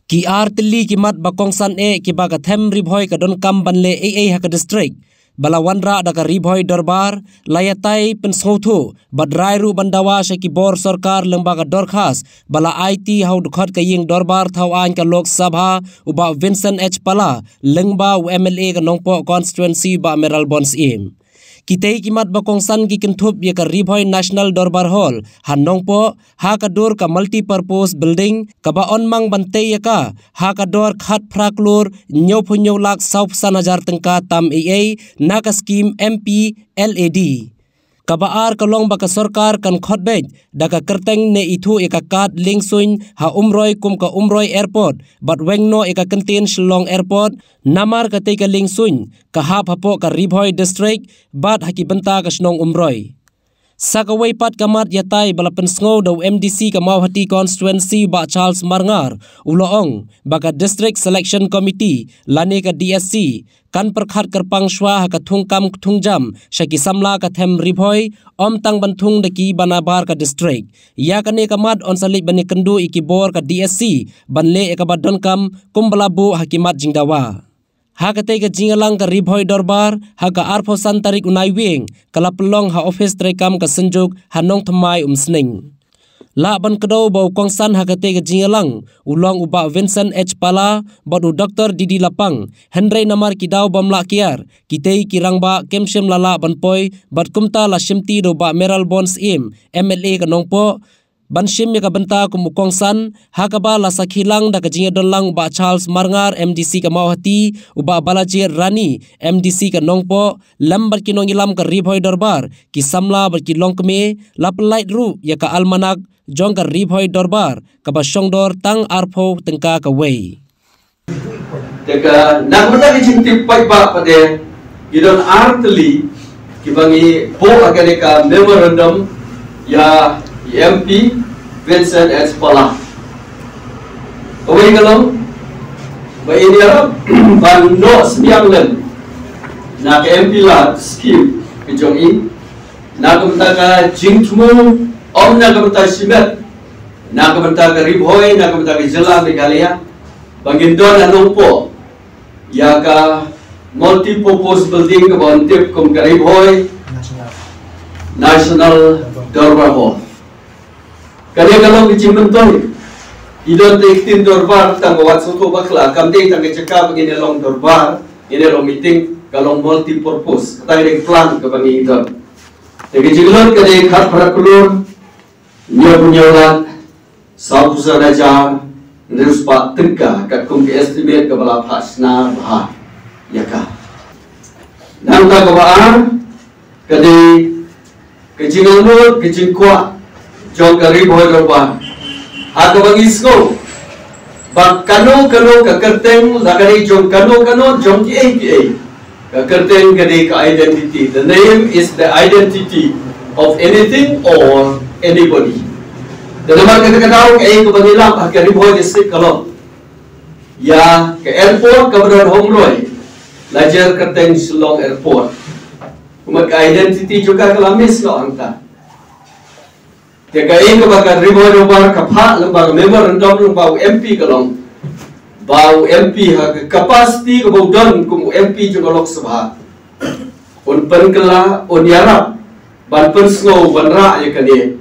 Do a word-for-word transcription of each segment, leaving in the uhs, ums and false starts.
Ki ar tylli ki mat ba kongsan eh kiba ka them Ri Bhoi ka donkam ban leh ei ei ha ka district ba la wanrah da ka Ri Bhoi Dorbar, la ïatai pynsngewthuh bad rai ruh ban dawa sha ki bor sorkar lyngba ka dorkhas ba la aiti ha u dkhot ka ïing dorbar thaw aiñ ka Lok Sabha, u Bah Vincent H Pala, lyngba u M L A ka Nongpoh constituency, Bah Mayralborn Syiem. Kitei ki mat ba kongsan ki kynthup ïa ka Ri Bhoi National Dorbar Hall ha Nongpoh, ha ka dur ka multipurpose building kaba ong mang ban tei ïa ka ha ka dor khatphra klur hynñiewphew hynñiew lak sawphew san hajar tyngka tam ei ei na ka skim M P L A D. Kaba ar ka long ba ka sorkar kan khot beit da ka kyrteng ne ithuh ïa ka kad lieng suiñ ha Umroi kum ka Umroi Airport bad weng noh ïa ka kyntien Shillong Airport, namar katei ka lieng suiñ ka hap hapoh ka Ri Bhoi District bad ha ki bynta ka shnong Umroi. Sa kawei pat ka mat ïatai ba la pynsngew da u M D C ka Mawhati constituency, Bah Charles Marngar, u la ong ba ka District Selection Committee lane ka D S C kan pyrkhat kyrpang shuwa ha ka thungkam thungjam sha ki samla ka them Ri Bhoi, ym tang ban thung da ki ba nabar ka district. Ïa kane ka mat yn sa leit ban ïakynduh ïa ki bor ka D S C ban leh ïa kaba donkam kumba la buh ha ki mat jingdawa. Ha katei ka jingïalang ka Ri Bhoi Dorbar ha ka arphew san tarik u Naiwieng ka la pynlong ha ophis treikam ka Synjuk ha Nongthymmai Umsning. Lah ban kdew ba u kongsan ha katei ka jingïalang u long u Bah Vincent H Pala bad u Doktor D D Lapang, hynrei namar ki daw bym lah kiar, kitei ki rangbah kim shym la lah ban poi bad kumta la shimti da u Bah Mayralborn Syiem, M L A ka Nongpoh, ban shim ïa ka bynta kum u kongsan, ha kaba la sakhi lang da ka jingïadon lang u Bah Charles Marngar, M D C ka Mawhati, u Bah Balajied Rani, M D C ka Nongpoh, lem bad ki nongïalam ka Ri Bhoi Dorbar, ki samla bad ki longkmie, la pynlait ruh ïa ka almanak jong ka Ri Bhoi Dorbar kaba shongdor tang arphew tyngka kawei. Te ka, na ka bynta ka jingtip paidbah pat, ki don ar tylli kiba ngi buh ha kane ka memorandum ïa i M P Vincent H Pala. Kawei ka long ba in ïarap ban noh synñiang lem na ka M P lad scheme ka jong i, na ka bynta ka jingthmu, ym na ka bynta shimet, na ka bynta ka Ri Bhoi, na ka bynta ka jylla Meghalaya, ba ngin don ha Nongpoh ïa ka multipurpose building kaba yn tip kum ka Ri Bhoi National Dorbar Hall. Kane ka long ka jingmyntoi. I don te ktien dorbar tang ka wat sngewthuh bakla, kam dei tang ka jaka ba ngin ïa long dorbar, ngin ïa long meeting, ka long multipurpose. Kata ka dei ka plan kaba ngi don. Te ka jinglut ka dei khatphra klur hynñiewphew hynñiew lak sawphew san hajar hynriew spah tyngka, katkum ka estimate kaba la phah shna bha ïa ka. Nangta kaba ar ka dei ka jingangnud, ka jingkwah jong ka Ri Bhoi Dorbar. Ha kaba ngi sngew ba kano kano ka kyrteng, la ka dei jong kano kano, jong kiei kiei, ka kyrteng ka dei ka identity. The name is the identity of anything or anybody. Te namar kata ka daw kaei kaba ngi lap ha ka Ri Bhoi District ka long ïa ka airport kaba don ha Umroi, la jer kyrteng Shillong Airport. Kumta ka identity jong ka ka la miss noh hangta. Te kaei kaba ka Ri Bhoi Dorbar ka phah lyngba ka memorandum lyngba u M P ka long ba u M P ha ka capacity kaba u don kum u M P jong ka Lok Sabha, un pynkylla, un ïarap ban pynsngew, ban rah ïa kane,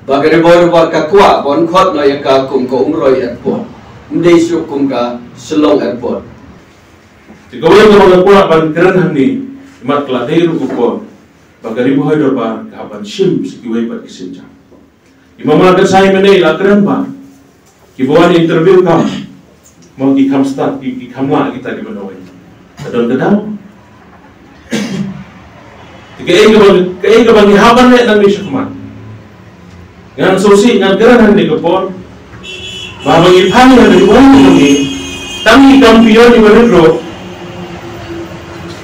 ba ka Ri Bhoi Dorbar ka kwah ban khot noh ïa ka kum ka Umroi Airport, ym dei shuh kum ka Shillong Airport. Te kawei kaba nga kwah ban kren hangne, mat ka la dei ruh ka por ba ka Ri Bhoi Dorbar ka hap ban shim sha kiwei pat ki sienjam. I mama ka sai mynne i la kren ba kiba wan interview kam, mo ki kham stad, ki, ki kham lah kita kiba nongwei. Ka don ka daw. Te kaei kaba, kaei kaba ngi hap ban leh nangne shakhmat. Ngan sngewsih, ngan kren hangne ka por ba haba ngi phai ha ka Ri Bhoi jong ngi, tang ki kam phi ïoh,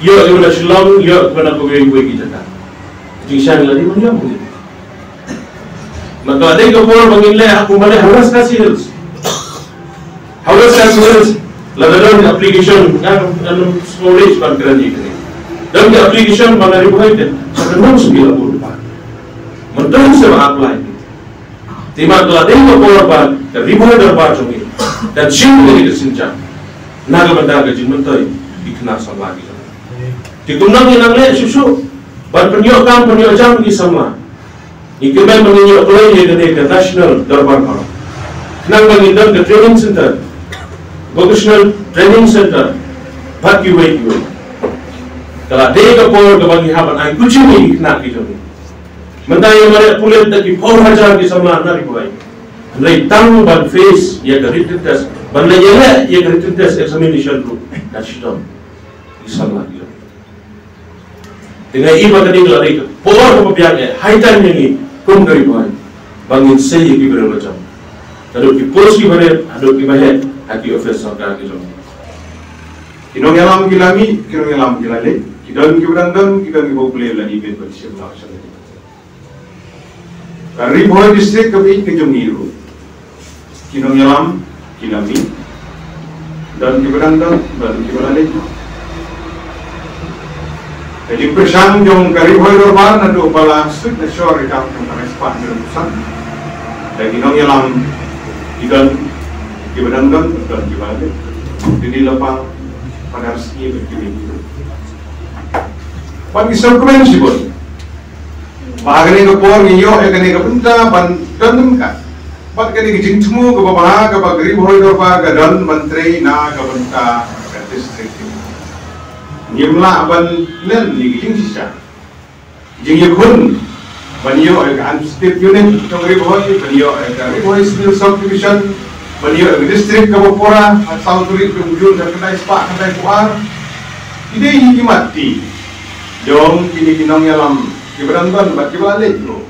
ïoh kiba na Shillong, ïoh kiba na kawei kawei ki jaka. Jingshisha ngi la dei ban ïoh. Nangta dei ka por ba ngin leh ha kumba leh ha West Khasi Hills. Ha West Khasi Hills, lada don application, nga, nga nym sngewleit ban kren ïa kane. Don ka application ba na Ri Bhoi te, sa ka nong sngewleit la bun ba. Mynta sngewleit apply. Te mat la dei ka por ba ka Ri Bhoi Dorbar jong ngi, Kan shim ïa kane ka sienjam na ka bynta ka jingmyntoi ki khynnah samla ki jong ngi. Te kumno ngi nang leh shuh shuh ban pynïoh kam pynïoh jam ki samla? Ngi kyrmen ba ngin ïoh kloi ïa kane ka National Dorbar Baroh, khnang ba ngin don ka training center, vocational training center, bad kiwei kiwei. Ka la dei ka por kaba ngi hap ban ai coaching ïa ki khynnah ki jong ngi. Mynta ïa mareh pulit da ki phew hajar ki samla na Ri Bhoi. Hynrei tang ban face ïa ka written test, ban leh ïa leh ïa ka written test examination ruh ka shitom ki samla ki jong ngi. Te nga i ba kane ka la dei ka por kaba biang, eh, high time ïa ngi kum ka Ri Bhoi ba ngin sei ïa ki briew la jam, naduh ki post kiba rit haduh kiba heh ha ki office sorkar ki jong ngi. Ki nongïalam ki la mih, ki nongïalam ki la leit, ki don kiba dang don, ki don kiba U Blei u la ibit ban shim noh sha lade. Ka Ri Bhoi District kaba ïeit ka jong ngi ruh, ki nongïalam ki la mih, don kiba dang don, don kiba la leit. Ka jingpyrshang jong ka Ri Bhoi Dorbar naduh ba la suit na shor ïa ka jong ka Nai Spah jong ka San, da ki nongïalam ki don kiba dang don, don kiba la leit. Ki dei lypa, pader sngi bad kiwei kiwei. Bad ngi sngewkmen shibun ba ha kane ka por ngi ïoh ïa kane ka bynta ban don ryngkat bad kane ka jingthmu kaba bha kaba ka Ri Bhoi Dorbar ka don ban trei na ka bynta ka district. Ngim lah ban len ïa ki jingshisha jingïakhun ban ïoh ïa ka Administrative Unit jong Ri Bhoi, ban ïoh ïa ka Ri Bhoi Civil Subdivision, ban ïoh ïa ka district kaba pura, ha saw tarik jong u Jun, khyndai spah khyndai phew ar. Ki dei hi ki mat ti jong kine ki nongïalam kiba dang don bad kiba la leit ruh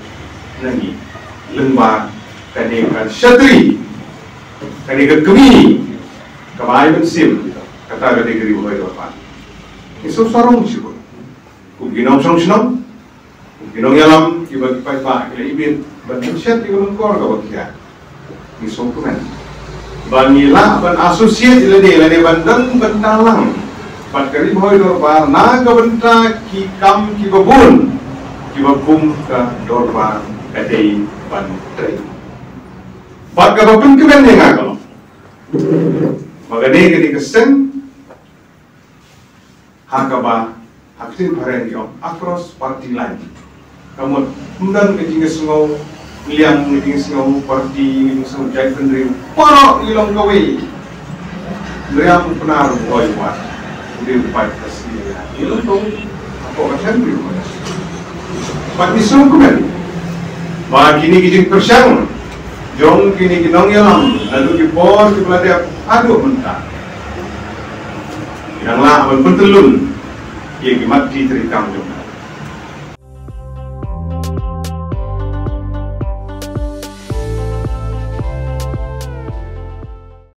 na ngi. Lyngba kane ka shatri, kane ka kmie kaba ai mynsiem, kata ka dei ka Ri Bhoi Dorbar. Ngi sngewsarong shibun kum ki nongshong shnong, kum ki nongïalam kiba ki paidbah ki la ibit ban pynshet ïa ka lyngkor kaba khia. Ngi sngewkmen ba ngi lah ban associate ïa lade, lade ban don bynta lang bad ka Ri Bhoi Dorbar na ka bynta ki kam kiba bun kiba kum ka dorbar ka dei ban trei. Bad kaba pynkmen ïa nga ka long ba kane, kane ka seng ha kaba ha ktien phareng ki ong across party line. Ka mut ym don ka jingsngew liang, ka jingsngew party, ka jingsngew jaitbynriew, baroh ngi long kawei. Hynrei ym pynah ruh bhoi wat u dei u paid ka sngi ïa ngi long kawei hapoh ka thaiñ briew. Bad ngi sngewkmen ba kine ki jingpyrshang jong kine ki nongïalam naduh ki por kiba la dep haduh mynta ki dang lah ban pyntyllun ïa ki mat ki treikam jong